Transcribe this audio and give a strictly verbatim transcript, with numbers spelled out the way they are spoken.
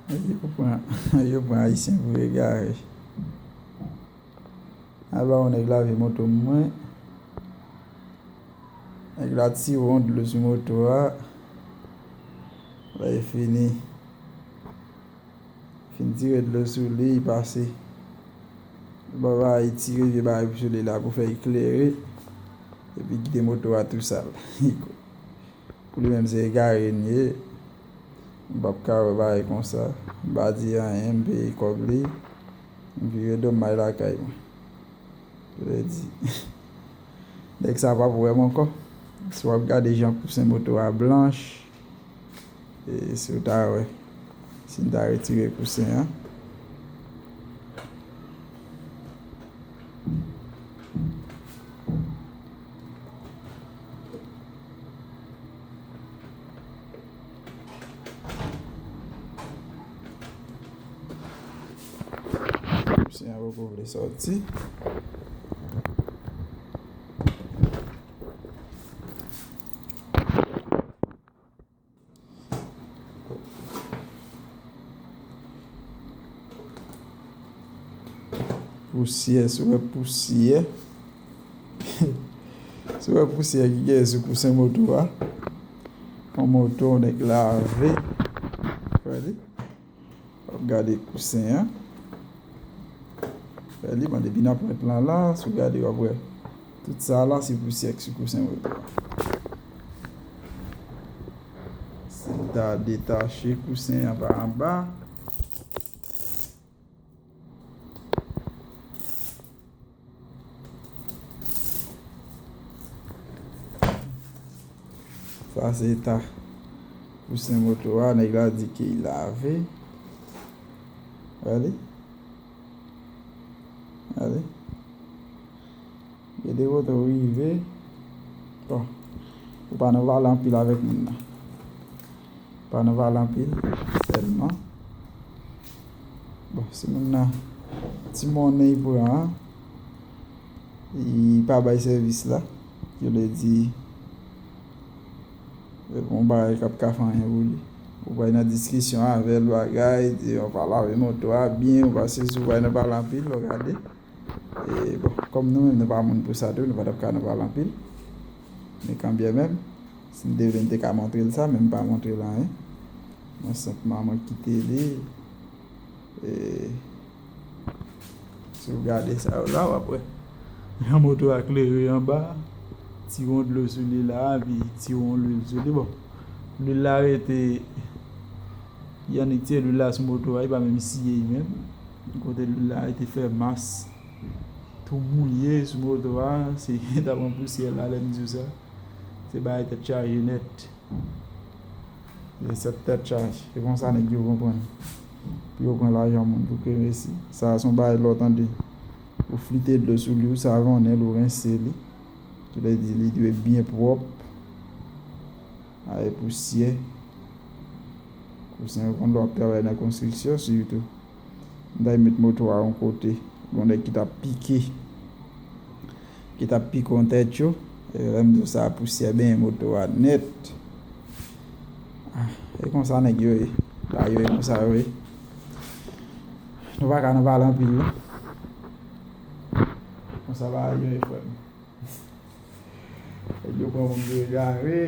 Yo pran, yo pran Ayisyen pou egare. Al ba yon nèg lave moto mwen. Nèg la tire yon dlo sou moto a. Lè l fini, fin tire dlo sou li, li pase. Li ba bagay, tire vye bagay pou sou li la pou fè l klere. Epi kite moto a tou sal. Pou li menm se egare l ye. M p ap ka wè bagay konsa. M pa di anyen, m peye kòb li. M vire do m, m al lakay mwen. Vle di, nèg sa p ap wè m ankò. Si w ap gade jan kousen moto a blanch, e si w ta wè, si m ta retire kousen an. Kousen an poko vle sòti. Pousyè, si w wè pousyè. Si w wè pousyè ki genyen sou kousen moto a. Yon moto, yon nèg lave. Wè li? W ap gade kousen an. Wè li, bon, depi nan pwent lan la, si w gade, w ap wè. Tout sa la, se pousyè k sou kousen moto a. Si m ta detache kousen an pa anba. Sa se eta kousen moto a, nèg la di ke l lave. Gade. Gade. Gade kote w rive. Bon, ou pa nan pale anpil avèk moun nan. Pa nan pale anpil, sèlman. Bon, si moun nan, ti monnen li pran an, li pa bay sèvis la, ki vle di, se pa yon bagay k ap ka fè anyen pou li. Ou pral nan diskisyon avè l, bagay, di, w pa lave moto a byen, ou pa sezi, ou pral nan pale anpil, w gade. E, bon, kòm nou menm, nou pa moun pou sa tou, nou pa t ap ka nan pale anpil. Men kanbyen menm, si m te vle, m te ka montre l sa, men m pa montre l anyen. Mwen senpman, mwen kite li. E, si w gade sa yo la, w ap wè. Jan moto a klere anba, ti won dlo sou li la, epi ti won lwil sou li. Bon, lwil la rete, annik tire lwil la sou moto a, li pa menm siye li menm. Kote lwil la rete fè mas. Tou mouye sou moto a, se ta pran pousyè la, lè m di w sa. Se bagay tèt chaje nèt. Se sèt tèt chaje. Se konsa nèg yo konprann. Pou yo pran lajan moun pou ke mesi. Sa a se yon bagay lè w tande. Ou flite dlo sou li, ou savonnen l, ou rense li. Ki vle di li dwe byen pwòp. Ay pousyè. Kousen yo konn lè w ap travay nan konstriksyon sitou. M t al met moto a yon kote. Gon nèg ki t ap pike. Ki t ap pike yon tèt yo. E lè m di w sa, pousyè benyen moto a nèt. Ah, e konsa nèg yo ye. Bagay yo ye konsa yo ye. Nou pa ka nan pale anpil non. Konsa bagay yo ye, frè m. Nèg yo pran moun pou egare.